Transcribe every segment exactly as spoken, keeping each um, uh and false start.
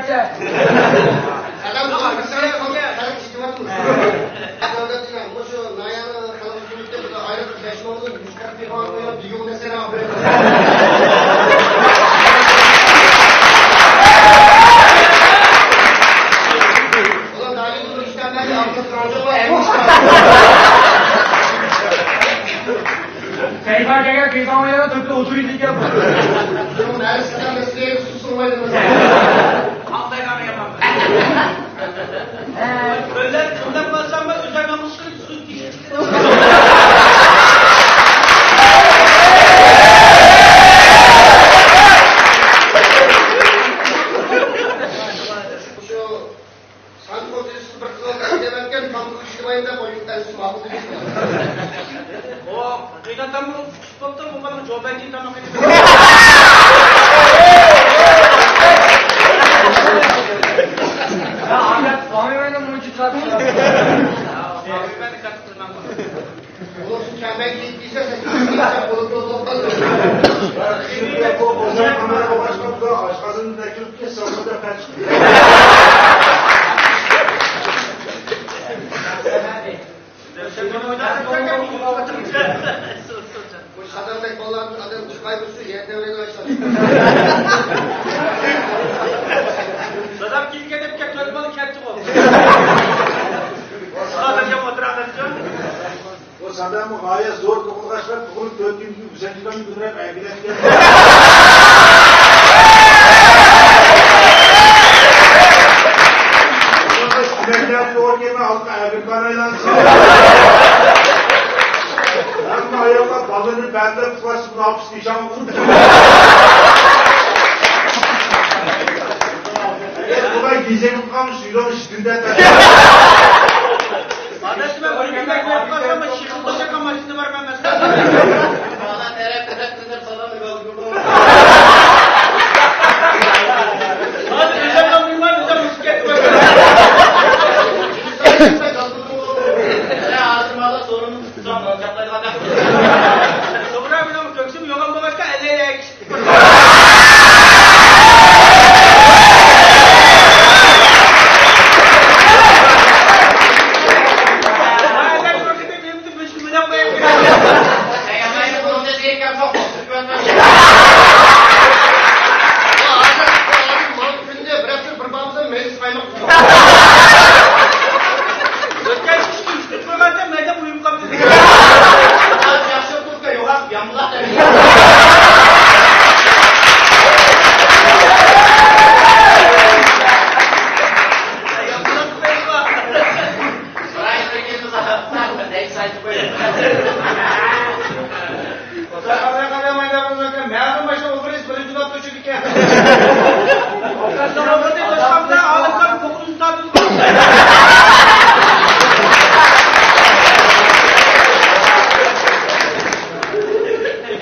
سەلام، سەلام، سەلام، كېتىۋاتىمىز. مۇشۇ نايانى خەلق ئۈچۈن بىر ئايرىم بەش مىڭدىن يۈز قىرىق بىر مىڭ قويۇپ، دېگۈم دېسەڭ، ئۇلار دائىم بۇ ئىشلارنى ئالغا سۈرۈۋاتىدۇ، ئەمدى ئىشلار. سەيپا كەلگەن پىزاڭ يەنە تۆپتە ئولتۇرىدۇ ئىكەن. شۇنىڭ نەرسىدە مەسىلە سۇسۇڭلايدۇ. ئاقسايغان يامان. كۆللەر قىلداپ قالسام، مەن ئۆزۈمنىڭ قىشقىرىپ سۇ تېگىپ چىقىدۇ. شۇ سان قوزۇشسىز بىر قىزغا دەۋەتكەن، تامغا ئىشلىمايمەن دەپ، ئۇيقۇ تەنسىز ماقۇل دېگەن. ئۇ قىيغان تامغا ئۇچۇپ بوپتۇ، بۇ بالىنىڭ جوبەنكى تامىقى. يا، ئادەت، ئاڭلىمايدۇ، مۇنچە تۇراتتى. ئۇلۇغ كەمبەك يېيىپ كەلسە، سەن بولۇپ، بولۇپ، بولۇپ قالدى. ئاشقازىنىدىن ئەكىرىپ كەتسە، ئۇ يەردە پەس. بۇ شاداردەك بالىلاردىن ئادەم چىقايمىسۇ، يەر تەۋرەيدۇ ئاشۇ. دادام كېلگەن دەپ كەتتى، بالا كەتتىغۇ. شادارغا ئولتۇراقلىرىچۇ. بۇ ساداممۇ غايەت زور توقۇلغاچلار، تۇغۇلۇپ تۆت كۈندىن ئۈچىنچى كۈنى بىلەن ئەگىلەتكەن. كۈمەكلەر توغرا كەلمەي، ھالقا ئەگىرگان ئايلانسۇن. ھەممە ئاياللار بالىنى بەندە تۇتۇۋاتسا، ناپۇس نىشان قىلىپ. بۇلار گېزىپ قالمىش، يۈرۈڭ ئىشتىن دەپ. ئادەتتە مەن بىر كۈندە كۆرۈپ قالسام، شىخىلداشاققان ماشىنا بار مەن مەسىلەن. بالا تەرەپ تەرەپ قىلىپ سالام بېرىۋالدىم. ھازىر ئۆزۈم مېھمان، ئۆزۈم ئۇچۇپ كەتتىم. ھازىر مانا سورۇننى تۇتسام، جاقلايدىغان. توغرا، مېنىڭ كۆكسۈم يوغان بولغاچقا، ئەلەيلەك. ئۆتكەن قىشتا ئۈچ كۈن قويغانتىم، مەيدە ئۇيۇپ قاپتۇ. ياخشى تۇرۇپتۇ، يوغان يامغۇر.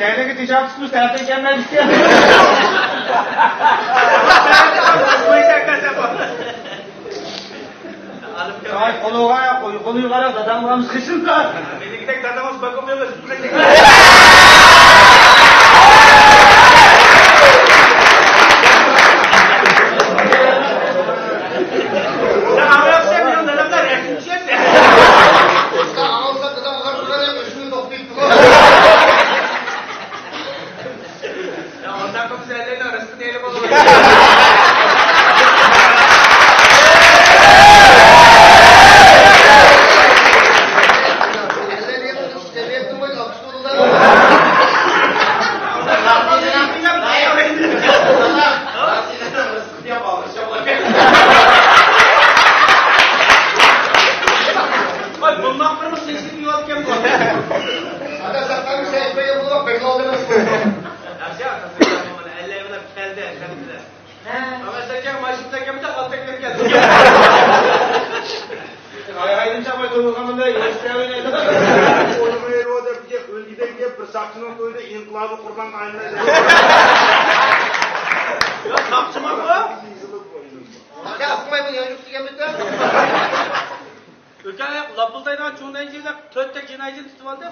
كەينىگە تېشاپ تۇتۇپ سەرتەن كەلمەيدىكەن. قولىغا، قولىغا داداڭ بارمىز قېشىمدا. مېنىڭكىدەك داداڭىز باكۇم ئەمەس. ۋاي، بۇنداق بىر سېسىپ يۈرۈۋاتىكەن بۇ. ئاتا ساقلارنى سەيىتمەيدۇ، بۇ بەك ئالدىمىز. ياخشى، ئەللەي بىلەن كەلدى، كەلدى. ھە. ئەمەسەكەن، ماشىنىدا كەلدى، ئالتەكلەر كەلدى. ھاي، ھايدىن چاقماي تۇرغان بۇنداق يۈرۈشتە ئوينايدۇ. ئوينىمايدۇ دەپ، ئۆلگۈدەك دەپ، بىر ساقچىنىڭ تويىدا ئىنقىلابىي قۇربانغا ئايلىناي دەپ. يا، ساقچىما بۇ؟ ئاكا، ئۇقماي بۇ يانچۇق دېگەن بىتتە. ئۆكەي، لاپىلدايدىغان چوڭ نەيچىلەر تۆتتە جىنايىتچىنى تۇتۇۋالدى.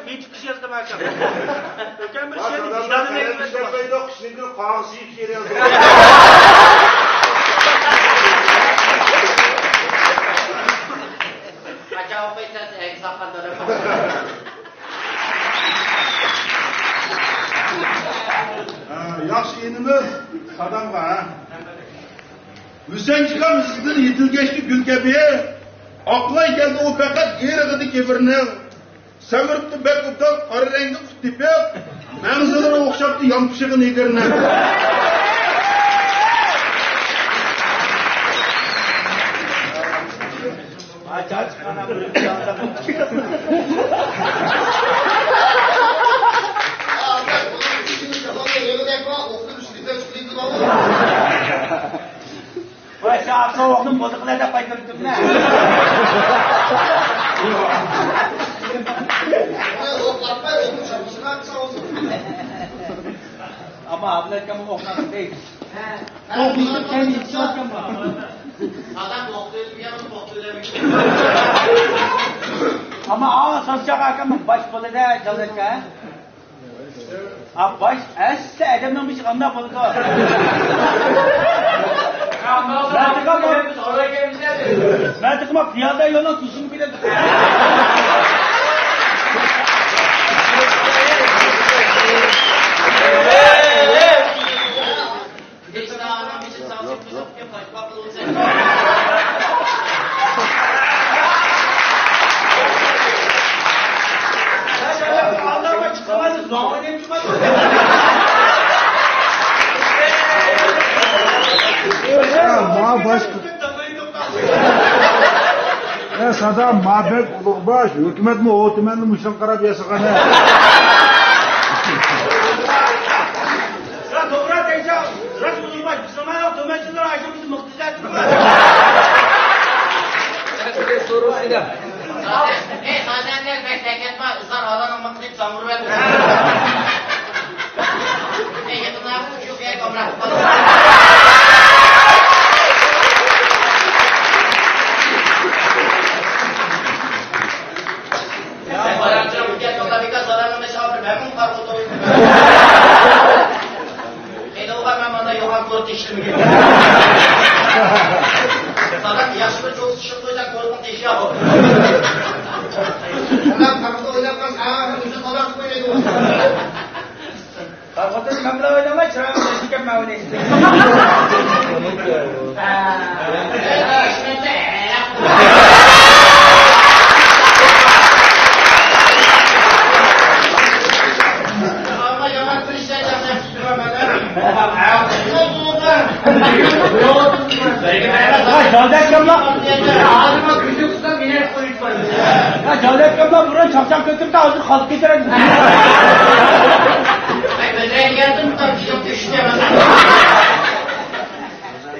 نەچچە كىشى يازدىم ئاكام. ئۆتكەن بىر شېئىرنى دادىمنى ئېيتىپ بەرسىڭىز. قاغىسى شېئىر يازدىم. ئاكا ئوقۇيسىز، ئەگىز ساققان دادام. ھە، ياخشى ئىنىمىز سادامغا، ھە. ھۈسەنجىكام ئىزىدىن يېتىلگەچتى گۈل كەبى، ئاقلاي كەلدى ئۇ پەقەت ئېرىغىدە كېفىرنىڭ. سەمرىپتۇ بەك ئوبدان قارا رەڭگى قۇت تېپىپ، مەڭزىلىرى ئوخشاپتۇ يانپىشىغا نېگىرنىڭ. ۋاي، شۇ ئاقسوغۇقنى بۇزۇقلار دەپ قايتۇرۇپتۇ مەن. ئەمما ئابلەتكەم ئوقۇماس دەيدۇ. ئوقۇمىسا كەم يېتىشىۋاتقان بار. ئەمما ئاڭ سازچاق ئاكام باش بولىدە جاللەتكە. ھا، باش ئەسلى ئادەمنىڭ بېشى قانداق بولىدۇ؟ مەن تېخىمۇ، مەن تېخىمۇ پىيادە يولنىڭ تۈزۈمى بىلەن. ماڭا باش، ئە، سادام، ما بەك ئۇلۇغ باش، ھۆكۈمەتمۇ ھو تۈمەننى مۇشۇنىڭغا قاراپ ياسىغان، ھە. يا، توغرا دەيسەن، راست ئۇلۇغ باش، بىز مانا تۈمەنچىلەر ئاشۇ بىزنى مىق ھەيدەۋغا مەن مانا يوغان كورت ئىشلىمىگەن. سادام ياخشى بىر چوڭ ئىشلىق قويساڭ كورتنىڭ تېشى ياغۇ. سادام قاپىقى ئويناپ قالسا، ھا، ئۆزى قالار قويىدۇ. قاپىقىدىن مەن بىلەن ئوينىماي، چىرايىڭ تېشىكەپ مەن ئوينايسىز. ۋاي، جاۋدەك كاملا. ۋاي، جاۋدەك كاملا بۇرۇن چاقچاق كۆتۈرۈپ، ھازىر قالىپ كېتەر.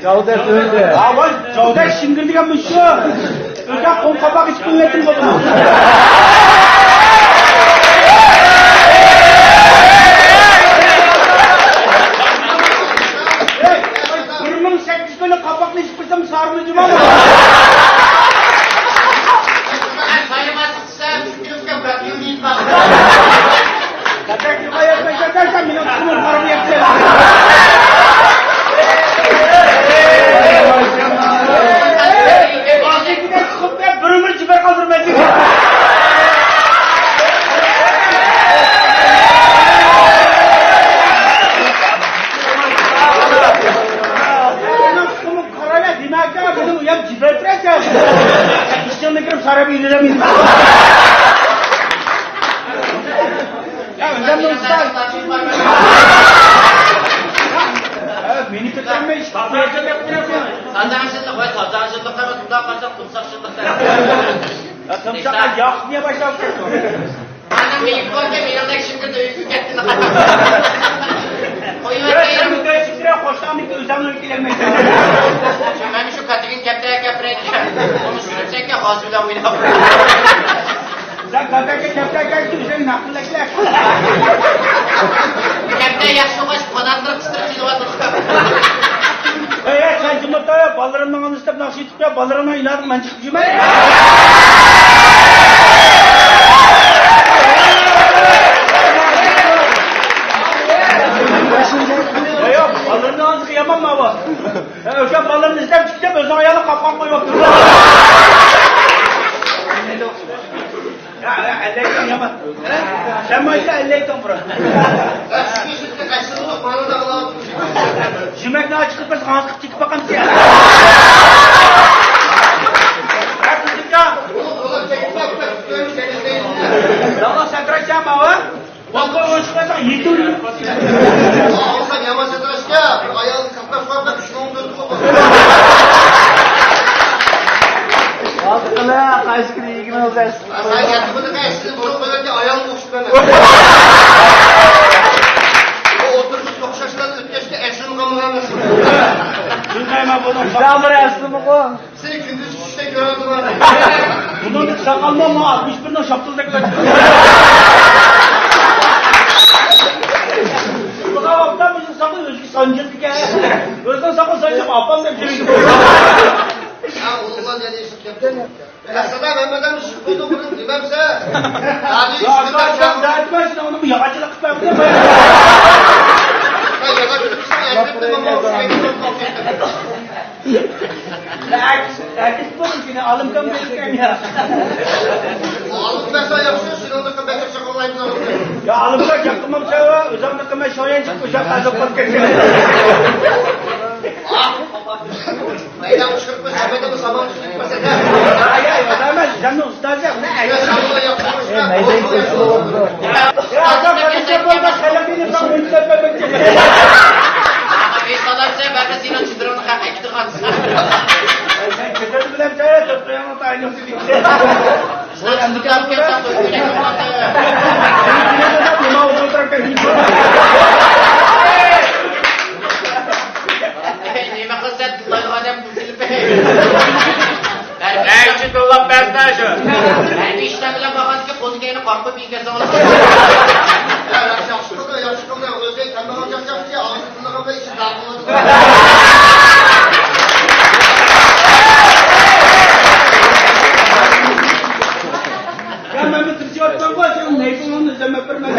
جاۋدەك ئۆلدى. ھا، ۋاي، جاۋدەك شىڭگىردىگەن مۇشۇ. ئۆزۈڭ قوڭ قاپاق ئىچىپ قويۇۋەتتىڭ بولدىمۇ؟ بىر مىڭ سەككىز كۈنى قاپاقنى ئىچىپ قويسام، سارىمۇ جۇمامۇ؟ سايىماسىز، سەن كۈلۈپ كەپ بەتلىگىنى يېيىپ باق. كەپتەر، كىرغان يەرگە كەپتەر، سەن مېنىڭ تۇخۇمۇم قارىمۇ يەپسەن. بىر ئۆمۈر جىبەر قالدۇرمايدۇ. مېنىڭ تۇخۇمۇم قارا ئەمەس، دېمەك، مېنىڭ ئۇيام جىبەر تۇرىدىكەن. ئىچىڭدىن كىرىپ ساراپ ئۆيلىنەمەن. يا، ئۆزۈمنى ئۇستا. مېنى كۆتۈرمەي ئىش. سازاڭچىلىق، ۋاي، سازاڭچىلىق ئەمەس، ئۇنداق قارىساڭ تۇمساقچىلىق. يا، تۇمساق ياقۇپ نېمە باشلاپ كەتتىڭ؟ مانا مېنىڭ باركەن، مېنىڭدەك شىمكىدە ئۆيگە كەتتى. قويۇۋەتمەيلى. قوشنامنىڭكى ئۆزۈڭنىڭكى كېلەلمەيدۇ. مانا شۇ كاتىكىن كەپتەر كەپتەرگە. ئۇنى سۈرۈپ سەنكەن ھازىر بىلەن ئويناپ. سەن كاتەككە كەپتەر كەلسۇن، سەن نەق قىلىشلەر. كەپتەر ياخشى ئوقۇش، قاناتلىرى قىستۇرۇپ كېلىۋاتىدۇ. ئەي، ئەي، سەن جىمىپ تۇر، بالىلىرىمنىڭ ئانىسى دەپ ناخشا ئېيتىپ، بالىلىرىمنىڭ ئىلاجىغا مەن چىقىپ يۈرمەي. سەن مايكا ئەللەيتىڭ بۇرا. جۈمەكنى ئاچىقىپ بىر ساڭا چېكىپ باقامسىز يا؟ ھە، قىزىمجان. داغا سەكرەشچە ماۋۇ. ۋاقا ئوشۇقلاردا يېتىۋېرىپ. ئالساڭ يامان سەكرەشچە، بىر ئايال قاتناش بار، بەك شۇنىڭ دۆتى بولغان. قايسى كۈنى يېگىنىڭىز ئەس؟ سەن ياتقىنىغا ئەسلى بۇرۇن قويغانكى ئايالنى ئوخشىتىپ بەرمە. بۇ ئوتتۇرىسى توقشاشلار ئۆتكەچكە ئەسلىمۇ قالمىغان. بىزدە بىر ئەسلىمىغۇ. سېنى كۈندۈز چۈشتە كۆرۈۋاتىمەن. بۇنىڭ ساقالمۇ ما ئاتمىش بىرنىڭ شاپتۇلدەك. بۇ قاۋاقتا بىزنىڭ ساقال ئۆزى سانجىلدىكەن. ئۆزىنىڭ ساقال سانجىپ ئاپام دەپ يۈرىدۇ. يا ئۇلۇغلار يەنە ئېشىپ كەپتۇ. يا سادا مەمەت ئەمىش قويدۇڭ بۇنى دېمەمسە. ياغاچچىلىق قىلىپ بەردى. ئەركىش، ئەركىش بولدۇم سېنى، ئالىمكام بېرىپكەن يا. ئالىم بەرسە ياخشى، سېنىڭدىكى بەكرى چاقاللايدۇ. يا ئالىمكا گەپ قىلمامسەن، ئۆزۈڭنى قىلماي شۇ يەنچۈك ئۆشەك قازىپ قىلىپ كەتكەن. مەيدان چىقىرىپ قويسا، مەيداندا سامان چىقىپ قويسا. يا، يا، يا، مەن جاننىڭ ئۇستازى، مەن ئەي. يا، سامان ياخشى. ئەي، مەيدان چىقىرىپ قويسا. يا، ئادەم، ئەي، سەن بولما، خەلقىنى ساڭا ئۆتسەپ بەرمەكچى. ئەي، سالامسەن، بەرمە، سېنىڭ چېدىرىڭنى خەق ئەكىتىپ قالسا. ئەي، سەن چېدىرنى بىلەمسەن، تۆت قويۇڭنى تايىنىڭ تېگىگە. نېمە قىلسا تىللايدىغان ئادەم بۇ تىلىپ. ئەي، ئىشنى تىللاپ بەرسە شۇ. ئەي، ئىشلار بىلەن بارغاندىكىن قولىنى كەينى قارقۇپ يېگەن سوڭ. ياخشى قىلدى، ياخشى قىلدى. ئۆزى كەمبەغەل چاقچاقچى، ئاغزى تىللىغان بىلەن ئىشى داغ بولىدۇ. يا، مەن بىر تىرىشىۋاتىمەنغۇ، سېنىڭ نەيپۇڭۇڭنى ئىزدەپ بېرىمەن.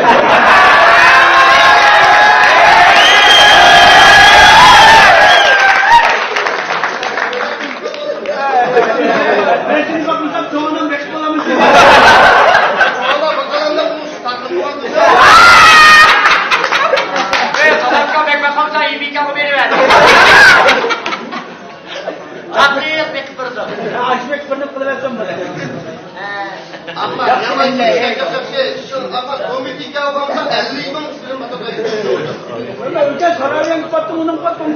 مەن سېنى باقمىسام، چوڭىنىڭ بېشى بولامسەن؟ چوڭلار بىر قالامدا ئۇرۇش تارتىپ قويغان بولسا. ئەي، ساداققا بەك باقامسەن، يېمىكەنغۇ بېرىۋەر. ئاقىل بېقىپ بېرىدۇ. ئاشۇ بېقىپ بېرىپ قىلىۋەتسەم بولىدۇ. ئەمما يامان ئىشلەپ كەتسەكچى، شۇ ئاپا كومىتېتكە بارسا ئەللىك مىڭ سىزدىن ماتاپ بېرىدۇ. ئۆتە سارايلارنى قاتتىڭ، ئۇنىڭ قاتتىڭ.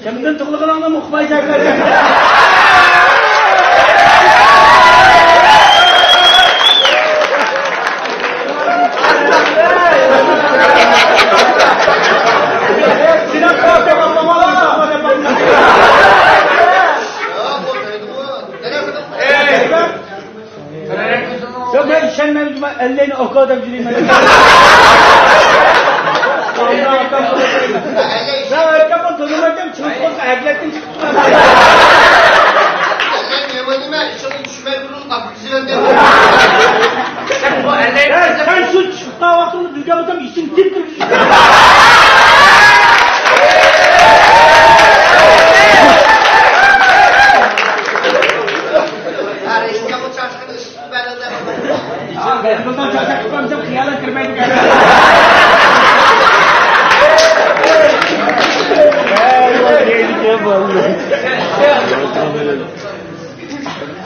كىمدىن تۇغۇلغىنىڭنى ئۇقمايسەن. ياق، مەن ئىشەنمەيمەن، جۇما، ئەللەينى ئوكا دەپ يۈرىمەن. مەن ئۆلكەم، تونۇمايتتىم، چىڭ تۇتقان ئەگلەتتىن چىقىپ تۇرىمەن. ئەللەي نېمە دېمە، ئىشىڭنى چۈشمەي تۇرۇپ، ئاپىرىپ يۈرەمدىم. سەن بۇ ئەللەي، سەن شۇ چىقىپ قالغان ۋاقتىڭدا بىلگەن بولسام، ئىشىڭ تىپ تۇرۇپ.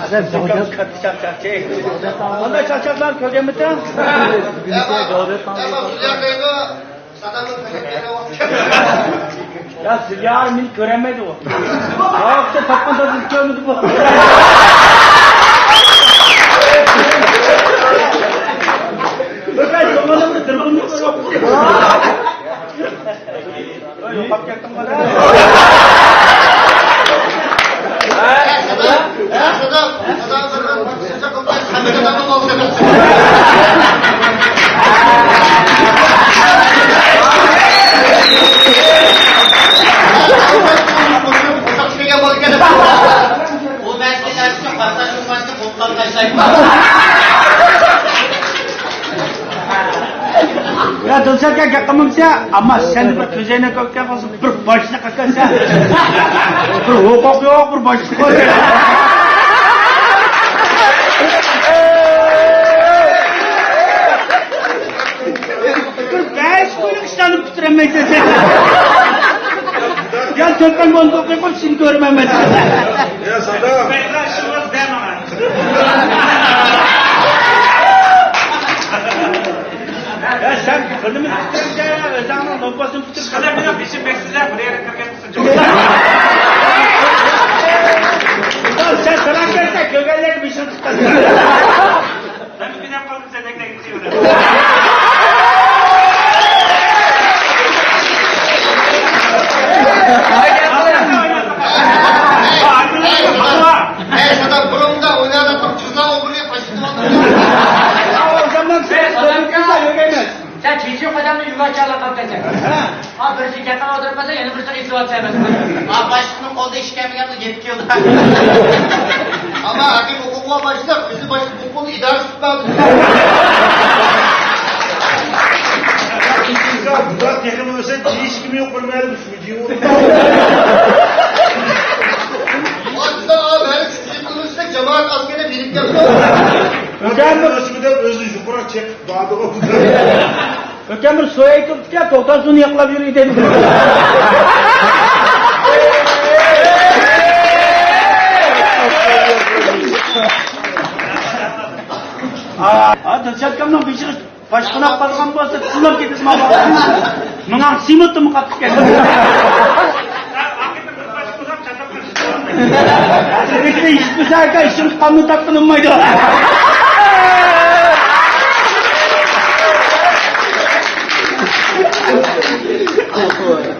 ئادەم چاقچاق، كاتتا چاقچاق، چېك. مۇنداق چاقچاقلارنى كۆرگەنمىدىڭ؟ يا، سىليار مېنى كۆرەلمەيدىغۇ. ۋاقىتتا تاپقان تازىسى كۆرمىدى بۇ. بىر كۆڭلۈمدە دىرغىنلىق بىر ۋاقىت. يوقاپ كەتتىڭ. بۇ مەسىلىلەر ئۈچۈن قاتناشمىغانچە قوپقان تاشلايمەن. يا، سەن گەپ قىلمامسەن، ئەمما سەندە بىر كۆزەينەك ئۆتكەن بولسا، بىر باشلىق ئەكەلسەن. بىر ھوقۇق يوق، بىر باشلىق بولسا. بىر بەش كۈنلۈك ئىشلارنى پۈتتۈرەلمەيسەن سەن. يا تۆپەن بولۇپ ئوقۇپ، سېنى كۆرمەيمەن. يا سادام. يا سەن بىر نېمە پۈتتۈرۈپ، ئۆزۈڭنىڭ نوپۇسىنى پۈتتۈرۈپ، قىلىپ مېنىڭ بېشىم بەك سىزە، بۇ يەرگە كىرگەن. سەن سالام بەرسەڭ، كۆرگەنلەرنى بېشىنى تۇتقان. مەن بىر كۈن ھەم قالدىم، سەن دەك دەك. ئەي، سادام، بۇرۇندا ئويناۋاتقان قىزلار ئوغرى پاشىزم. سەن تېجى قەدەمنى يۇماچ چاغلاپ قاپتىكەن. ھا، بىرسى گەپنى ئاغدۇرۇپ قالسا، يەنە بىرسى ئېيتىۋاتىسەن. ھا، باشلىقنىڭ قولىدا ئىش كەلمىگەن بولسا يېتىپ كېلىدۇ. ئەمما ھەقىقىي ھوقۇق بار باشلىق، بىزنى باشلىق بۇ قول ئىدارە تۇتمايدۇ. يا، بۇلار تېخىمۇ ئۆسە، دېيىشكىمۇ يوق، بىر مەلۇم شۇ دېيىۋۇ. ئاشۇنداق ئاۋارە كۈچلۈك قىلىۋەتسەك، جامائەت ئاز كېلىپ يېنىپ كەپتۇ. ئۆزى يۇقىراق چېقىپ بارىدىغۇ. ئۆكەم بىر سويا ئېيتىپتىكەن، توختاپ شۇنى ياقلاپ يۈرگىدى. ھا، دىلشاتكامنىڭ بېشىغا باش قوناپ قالغان بولسا، تىللاپ كېتىدۇ ماڭا. ماڭا سېمونتمۇ قاتتىق كەلدى. ئىچمىسە ئاكا، ئىشىم قاننى تارتقىلى بولمايدۇ.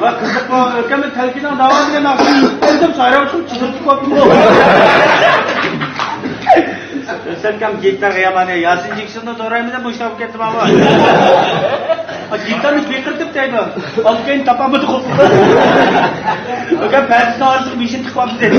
ۋاي قىزىق، بۇ ئۆكەمنىڭ تەلكىنىڭ داۋاسىغا ناخشىنى يۈرۈپ قويدۇم، سايراۋۇشۇم چىزىلتىپ قويۇپتۇ. سەن كەم گىتارغا يامان، ياسىن جېكسوننى دورايمىدىم، مۇشۇنداق بولۇپ كەتتىم، ئاۋۇ. گىتارنى پىقىرتىپ دەيدۇ. ئالقىنى تاپالمىدۇق. ئۆكەم پەردىسىنىڭ ئارىسىغا بېشىنى تىقىۋاپتۇ دەيدۇ.